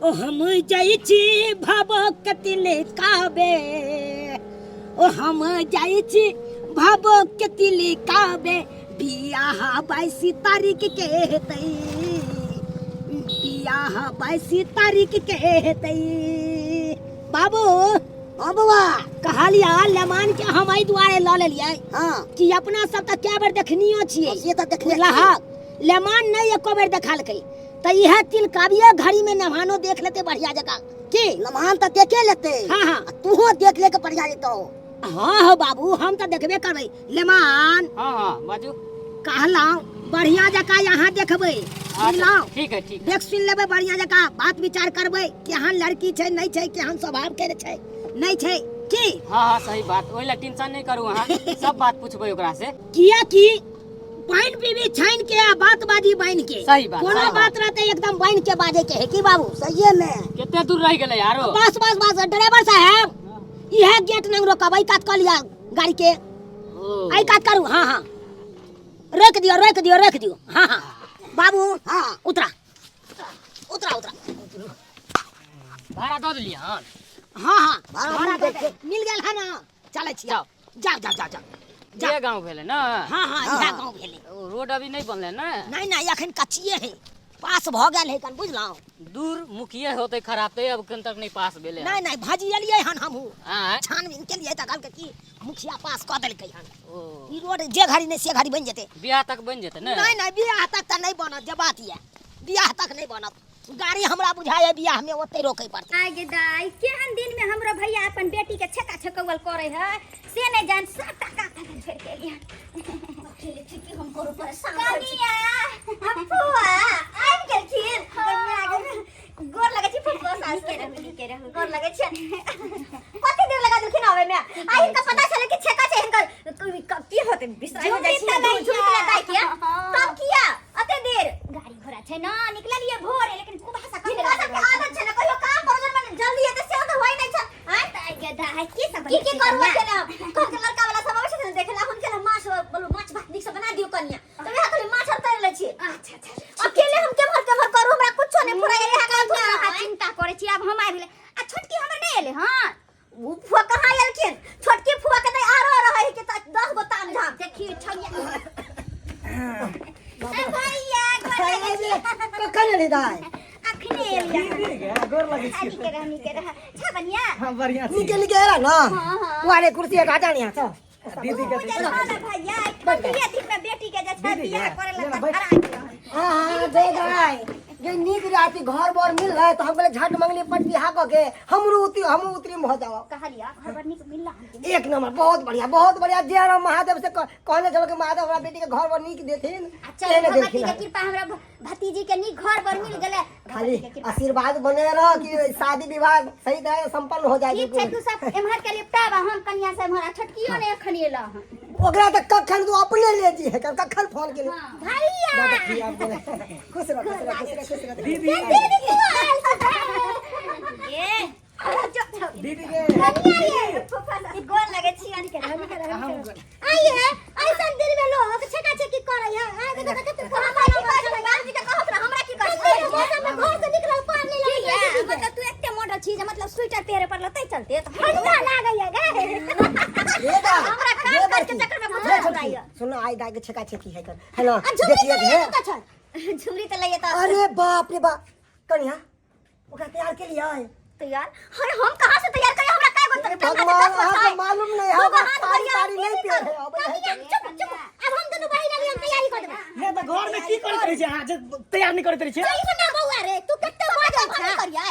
ओ हम जाइ छी भावक तिलकाबे, ओ हम जाइ छी भावक तिलकाबे, बियाह 22 तारीख के हेतै, बियाह 22 तारीख के हेतै। बाबू। हाँ बौआ। कहलिया लेमान के हम एहि दुआरे लऽ लेलियै कि अपना सब तऽ कए बेर देखनियो छियै। से तऽ देखने। बुझलहक, लेमान नहि एको बेर देखलकै, तऽ इएह तिलकाबिये घड़ी में नहानो देख लेते बढ़िया जकाँ। की नमहान तऽ देखे लेते। हाँ हाँ। आ तूहो देख ले के बढ़िया जेतौ। हाँ हो बाबू, हम तऽ देखबे करबै। लेमान। हाँ हाँ बाजू। कहलहुँ बढ़िया जकाँ यहाँ देखबै। अच्छा, बुझलहुँ? ठीक है, ठीक है। देख सुन लेबै बढ़िया जकाँ, बात विचार करबै केहन लड़की छै नहि छै, केहन स्वभाव के छै नहि छै, की? हाँ हाँ सही बात, ओहि ला टेंशन नहीं करू अहाँ, सब बात पूछबै ओकरा से। किया कि पानि पीबी छानि के आ बात बाजी बान्हि के। सही बात, कोनो सही बात। बात रहते एकदम बान्हि के बाजे के है की बाबू? सही में। कते दूर रह गेलै यारो? बस बस बस ड्राइवर साहब, इहे गेट नंग रोकब, एहि कात कऽ लिअ गाड़ी के। ओ। एहि कात करू। हाँ हाँ, रोक दियौ, रोक दियौ, रोक दियौ। हाँ हाँ बाबू। हाँ। उतरा उतरा उतरा। भाड़ा दऽ देलियै हन? हाँ हाँ, भाड़ा भाड़ा मिल दऽ गेल। दे। मिल गेल है ना, चलै छी। जाओ। जाओ जाओ जाओ जाओ जाओ। ये गाँव भेलै ना? हाँ हाँ, हाँ। इएह गाँव भेलै। ओ रोड अभी नहि बनलै ना? नहीं नहीं, अखन कच्चिए है, पास भऽ गेल है कन, बुझलहुँ? दूर मुखिए होते खराब ते अब कन तक नहीं पास भेलै। नहीं नहीं, भाजी एलियै हन हमहूँ। आँय? छानबीन केलियै तऽ कहलकै कि मुखिया पास कऽ देलकै हन। ओ। ई रोड जे घड़ी नहि से घड़ी बनि जेतै। बियाह तक बनि जेतै ने? नहीं नहीं, बियाह तक तऽ नहि बनत, जे बात यऽ बियाह तक नहि बनत। गाड़ी हमरा बुझाइए बियाह में ओते रोकै पड़तै। आइ गे दाइ, केहन दिन में हमरो भैया अपन बेटी के छेका छकौअल करे है से नहीं जान, सब टका तक छोड़ के एलियै। अकेले छी की हम करू, परेशान करै छी। कनिया, फुआ आबि गेलखिन। गोर लगै छी फुआ सास नीके रहू, नीके रहू। गोर लगै छी। कते देर लगा देलखिन आबै में? आ हिनका पता चले कि छेका छै हिनकर, की होतै, बिसराइ हो जाइ छै, झुमरी झुमरी तलैया। दाइ के तब किया अते देर? गाड़ी घोड़ा छै ना, निकललियै भोरे, लेकिन कुहासा कते हिनका सबके आदत छै ने, कहियो काम परोजन में जल्दी हेतै से तऽ होइ नहि छै। आँय? तऽ आइ गे दाइ, की सब की की बनेतै करू कनिया? अकेले हम? कहल के लड़का वाला सब अबै छै ने देखला, हुनके लए माछ बोलू, माछ भात नीक से बना दियौ कनिया, तऽ वएह कहलियै माछ हम तैर लै छी। अच्छा अच्छा। अकेले हम केम्हर केम्हर करू, हमरा कुछो नहि फुराइ, इएह काम कनिया, थोड़ा। अहाँ चिंता करै छी, आब हम आबि गेलै। आ छोटकी हमर नहि एलै हँ? उ फुआ कहाँ एलखिन? छोटकी फुआ के तऽ आरो रहै के तऽ 10 गो ताम झाम। देखी छलियै। ए भैया, गोर लगै छी। कखन एली दाइ? अखने एलियै। गोर लगै छी। नीके रह, नीके रह। छा बढ़िया? हाँ बढ़िया छी। निके निके एला ना? हाँ हाँ। वाले कुर्सी एक हटा नहीं अच्छा। दीदी के ओ जे छौ ने भैया, ठंडिये दिन में बेटी के जे छै दीदी बियाह के, करे लेना लए बैठ। खड़ा रहै। हाँ हाँ दे दाइ, जे नीक राति घर बर मिल रहा है तो हम कहले झट मंगली पट बियाह कऽ के हमरो उतरी, हमहूँ उतरी में हो जाओ। कहलियै घर बड़ नीक मिलला हन। एक नंबर, बहुत बढ़िया बहुत बढ़िया। जे हम महादेव से कहने छलहुँ कि महादेव हमरा बेटी के घर बर नीक देथिन, आ चल तेहने भगवती देलखिन के हन। कृपा, हमरा भतीजी के नीक घर बर मिल गेलै। खाली भगवती के कृपा। आशीर्वाद बने रह कि शादी विवाह सही तरह से संपन्न हो जाए। ठीक छै, तू सब एम्हर के निपटाब, हम कनिया से एम्हर। आ छोटकियो ने एखन एला हन। ओकरा तऽ कखन तू अपने ले जी है, कखन फोन केले। भैया खुश रह, खुश रह, खुश रह, खुश रह। दीदी। ए दीदी के कनिया ये ई गोर लगै छी। अनिके रह, अनिके रह, अनिके रह। आइए ऐसन दिन में लोग छेका छेकी करे है। आइ देखो तऽ कते हमरा की कहै छै बाबूजी के कहत रह, हमरा की कहै छै? मौसम में घर से निकलल पार नहीं की लगै ये, मतलब तू एते मॉडल छी जे मतलब स्वेटर पहिरे पड़ल तै चलते तऽ ठंडा लागै है गे। ये दा, हमरा काम ये काज के बड़की, चक्कर में कुछ ये नहीं छोटकी, हो सुनो आई दाई के छेका छेकी है कर है ना? आ झुमरी देखिए तऽ है। लइए तऽ छै। झुमरी तऽ लइए तऽ। अरे बाप रे बाप, कनिया ओकरा तैयार के लिए आए? तैयार? अरे हम कहाँ से तैयार करे, हमरा काय गो अरे टंगा के भगवान, 10 गो अहाँ छै। के मालूम नहीं है, दूगो हमरा हाथ साड़ी बढ़िया ताड़ी नहीं की पहने करू? अबै है। कनिया चुप चुप, आब हम दुनू बहिन अभी हम तैयारी कर देबै। नहीं तऽ घर में की करैत रहै छै अहाँ जे तैयार नहीं करैत रहै छै? चुप ना बौआ रे, तू कते बाजै छै? करियै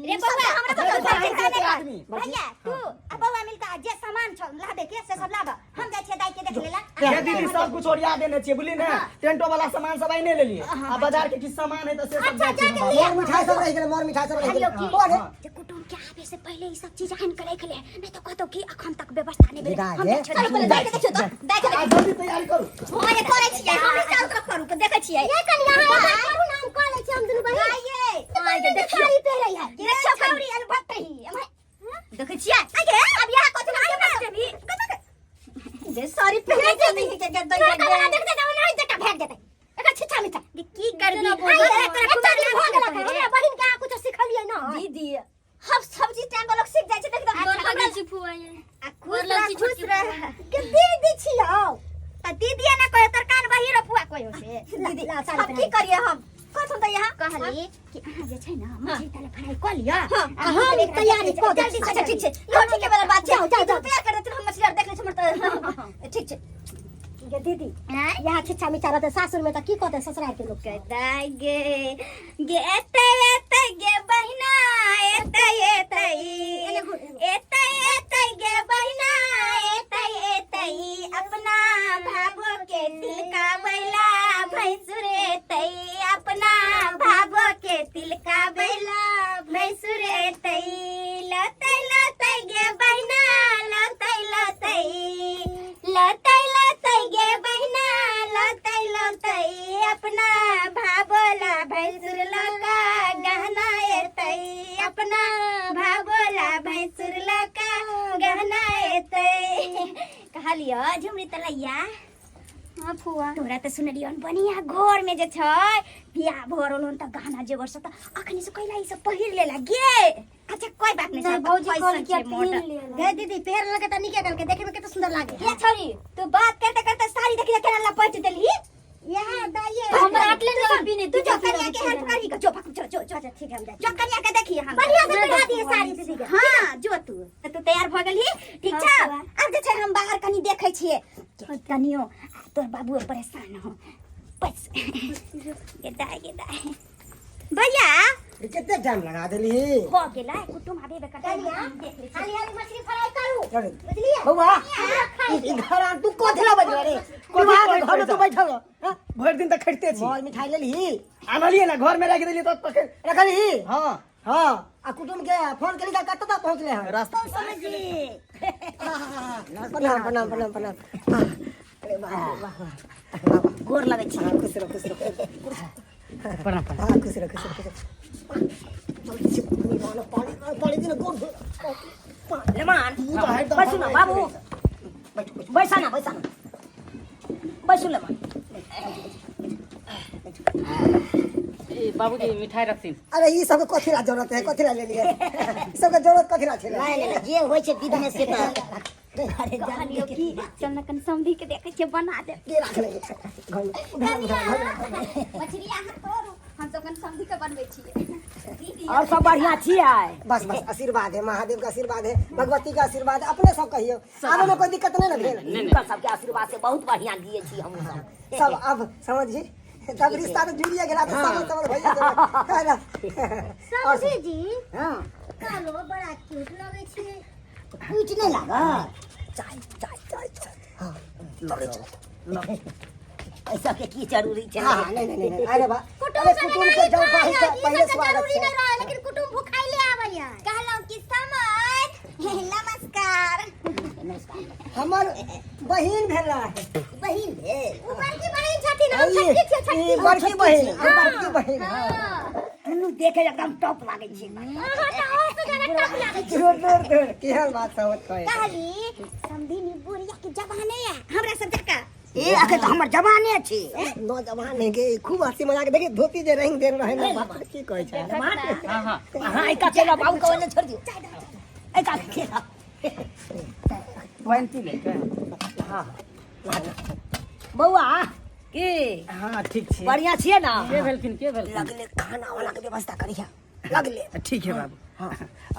रे बौआ, हमरा अरे तऽ बाहर चिंता के नहि कर। आदमी। भैया तू आ बौआ मिलता जे सामान छौ लाबे के से सब लाब, हम जाइ छियै दाइ के देख लेला। ये दीदी सब कुछ ओरिया देने छियै, बुझली ने? टेंटो वाला सामान सब आइने लेलियै आ बाजार के किछु सामान है तऽ से सब जाइ छियै हम। मोर मिठाई सब रहि गेलै, मोर मिठाई सब रहि गेलै। बौआ रे, जे कुटुम के आबे से पहले ई सब चीज आनि के राखि ले, नहीं तो कहतो कि अखन तक व्यवस्था नहीं भेलै। विदा हम हे। जाइ छियै। चल पहिले दाइ के देखियौ तऽ दाइ के। आ जल्दी तैयारी करू। हां ये करै छियै, हम ही चारू तरफ करू के देखै छियै। ये कनिया, अहाँ एकर करू ना, हम कऽ लै छी हम दुनू बहिन। आइए आइ देखियौ साड़ी पहिरै है। देखियौ छौरी अलबत्त ही देखै छियै। आइ गे अब यहाँ कथि ना के जे साड़ी पहिरै छै नहीं के के तोरा कपड़ा देखते तऽ ओनाहि जकाँ भागि जेतै। एकर छिछा मिछा। की करबी? आइ रे, तोरा एते दिन भऽ गेलक, हमरा बहिन के अहाँ कुछो सिखलियै ना? दीदी हम सब्जी टांगो लोग सीख जाइ छै देख गोर देख लगै छी फुआ ये। आ खुश गोर रह लगै छी खुश छोटकी रह के दीदी छियौ त दीदी ना कहे तोर कान बहिर फुआ कहियो से दीदी हम की करिए हम कथन त यहाँ कहली कि अहाँ जे छै न मछली तले फ्राई कऽ लिअ हां आ हम तैयारी कऽ दै जल्दी छी। अच्छा ठीक छै इहो ठीक वाला बात छै जाओ जाओ तैयार कर देथिन हम मछली आर देख लै छी हमर त ठीक छै गे दीदी यहाँ छिच्छा मिच्छा रहते सासुर में त की कहते ससुराल के लोग के दाई गे गे एते एते गे बहिना एते एते एते एते गे बहिना एते एते अपना भाभो के तिलका बैला भैंसुर एते अपना भाभो के तिलका बैला भैंसुर एते लतै लतै गे बहिना लतै लतै लतै लतै गे बहिना लतै लतै अपना भाबोला भैंसुर लका गहना एतै अपना भाबोला भैंसुर लका गहना एतै कहलियो झुमरी तलैया हाँ फुआ तोरा तऽ सुनलियौ हन बढ़िया घर में जे छै बियाह भऽ रहल हन तऽ गहना जेवर सब तऽ अखनी से कैला ई सब पहिर लेला गे अच्छा कोई बात नहीं नहीं, सब भौजी पैसा कहलकै छै पहिन मोटा। लेला। गे दीदी पेर लगे त नीके कहलकै देखे में कितना सुंदर लागे ये छोरी तू बात करते करते साड़ी देखी केना लपट देली यहाँ दाइये हमरा आटले नहीं पीने तू जो कनिया के हेल्प करही जो भाग जो जो जो अच्छा ठीक है हम जाए जो कनिया के देखी हम बढ़िया से पहिरा दिए साड़ी दीदी के हां जो तू त तू तैयार भ गेलही ठीक हाँ, छ फुआ। अब जे छै हम बाहर कनी देखै छियै कनियो तोर बाबू परेशान हो बस गे दाई गे दाई भैया कितने टाइम लगा देली हो गेलै कुटुम आबे बे करतै देख लै छियै। हाली हाली मछली फ्राई करू चल। बुझलिए बौआ ई घर आ तू कथी ला बैठल रे कथी तू कहै घर में तू छै? बैठल रह, हाँ? भरि दिन तऽ खटिते छी मौज मिठाई लेलही आनलियै ने घर में राखि देलियै तऽ पकड़ रखलही हाँ हाँ आ कुटुम के फोन करी त कतऽ तक पहुँचले हन रास्ता प्रणाम प्रणाम प्रणाम प्रणाम अरे वाह वाह वाह वाह गोर लगै छी हाँ खुश रहो खुश रहो प्रणाम प्रणाम हाँ खुश रहो खुश रहो खुश रहो पानी पानी दिन गोर लेमान तू तऽ हरदम बैसू ना बाबू बैसा ना बैसा ना बैसू लेमान ए बाबूजी मिठाई रखथिन अरे ई सब कथी ला जरूरत है कथी ला ले लिए सबके जरूरत कथी ला छे नहीं नहीं नहीं, जे होइ छै बिजनेस से तऽ अरे कहलियो कि चल न कनी समधी के देखै छियै बना दे के राख ले घर में उधर उधर घर में। मछली अहाँ तोड़ू हम सब कनी समधी के बनबै छियै दीदी और सब बढ़िया छियै बस बस आशीर्वाद है महादेव का आशीर्वाद है भगवती का आशीर्वाद है अपने सब कहियो आबे में कोई दिक्कत नहीं ना भेल हिनकर सबके आशीर्वाद से बहुत बढ़िया दिए छी हम सब सब अब समझी तब रिश्ता तो जुड़िए गेला तो समझ समझ भइए जेबै है ना और समझी जी हाँ कालो बड़ा क्यूट लगै छै क्यूट नहि लागल चाय चाय चाय चाय हाँ चलो चलो ऐसा के की जरूरी छै हाँ हाँ, नहीं नहीं नहीं अरे बा कुटुम अरे सब कुटुम के जाओ एनाही पहले खाइ है, पहले ई सबके स्वागत जरूरी छै नहि रहै लेकिन कुटुम भुखाइले आबैया कहलहुँ कि समझ नमस्कार हमर बहिन भेला बहिन भेल उ बड़की बहिन छथिन हम छोटकी छियै छोटकी ई बड़की बहिन ई बड़की बहिन हाँ दुनू देखे एकदम टॉप लागै छै अहाँ तऽ और से ज्यादा टप लागै छी दूर दूर दूर केहन बात समझ कहे कहली समधिनी बुढ़िया के जवाने है हमरा सब जका ए अखन तऽ हमर जवाने छी नौजवान है के खूब हंसी मजाक देखी धोती जे रंग देल रहे ना बाप रे, की कहै छै हाँ हाँ अहाँ एका खेला बाबू के ओने छोड़ दियौ एका खेला 20 लेके बौआ की हाँ ठीक छी बढ़िया छियै ना के भेलखिन के भेलखिन लगले खाना वाला के व्यवस्था करिहा लगले ठीक है बाबू हाँ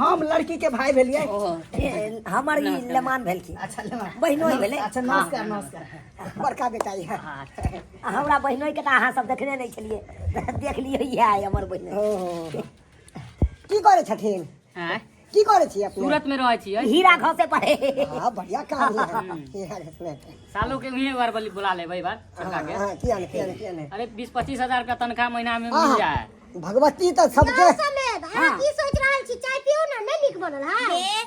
हम लड़की के भाई भेलियै ए, हमर ई लेमान भेलखिन अच्छा लेवा बहिनोइ भेलै अच्छा नमस्कार नमस्कार बड़का बेटा ई है हाँ, आ हमरा बहिनोइ के तऽ अहाँ सब देखने नहि छलियै देख लियौ इएह अइ हमर बहिनोइ ओ की करै छथिन आँय की करै छी अपने सूरत में रहै छियै हीरा घसे पड़े हाँ बढ़िया काम है हीरा घसने सालों के उहे बार बोली बुला लेबै बार छोटका के हाँ किया नहीं किया नहीं किया नहीं अरे 20-25 हजार रुपया तनख्वाह महीना में मिल हाँ। जाए भगवती तो सबके समेत अहाँ की सोच रहल छी चाय पियू ना नहीं नीक बनल है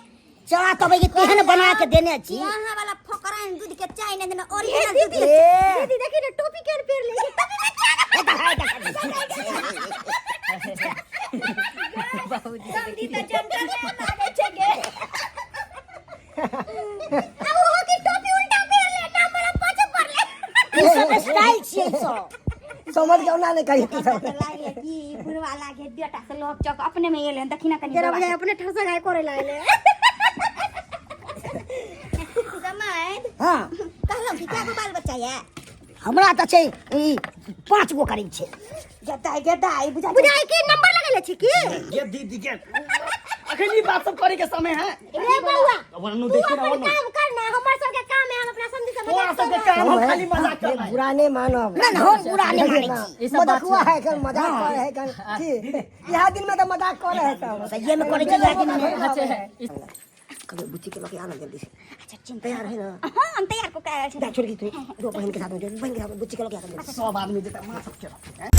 चाह तबै के तेहन बना के देने छी यहाँ वाला फोकराइन दूध के चाय नहीं देना ओरिजिनल दूध के ए दीदी देखी ना टोपी केहन पहिर ले समधी त जनता में लागै छै गे आ ओहो की टोपी उल्टा पहिर ले ना मला पाछे पड़ले ई सब स्टाइल छियै ई सब समझ के ना नहीं कही तू सब लागे कि बुढ़वा लागे बेटा से लक चक अपने में एले हन देखी ना कनी जरा बौआ बुझाय के। अपने ठसा गाय करे लागले। दमाद, हाँ। कहलहुँ कि कए गो बाल बच्चा ये? हमरा तऽ छै ई 5 गो करीब छै। गदाई गदाई बुझा बुझाय की नंबर लगेले छी की? ये दीदी के अखन ई बात सब करे के समय है। रे बौआ, वरनु तू देखी ना अपन वरनु। काम कर ना, हमर सबके काम है, हम अपना समधी से तोरा मजाक सबके करब। काम हम खाली मजाक करना है। बुरा नहीं मानब। ना ना, हम बुरा नहीं मानै छी। ई सब बात मजाकुआ है कन, मजाक करे है कन की इहा दिन में तो मजाक करे है सब। सहिए में करे छै इएह दिन में। अच्छा, कभी बुच्ची के लके आना जल्दी से। अच्छा, चिंता तैयार है ना? हां, हम तैयार को आयल छी। जा छोड़ की तू दो बहन के साथ में, बहन के साथ में बुच्ची के लके आना जल्दी। सब आदमी जेता माँ सब के रखते हैं।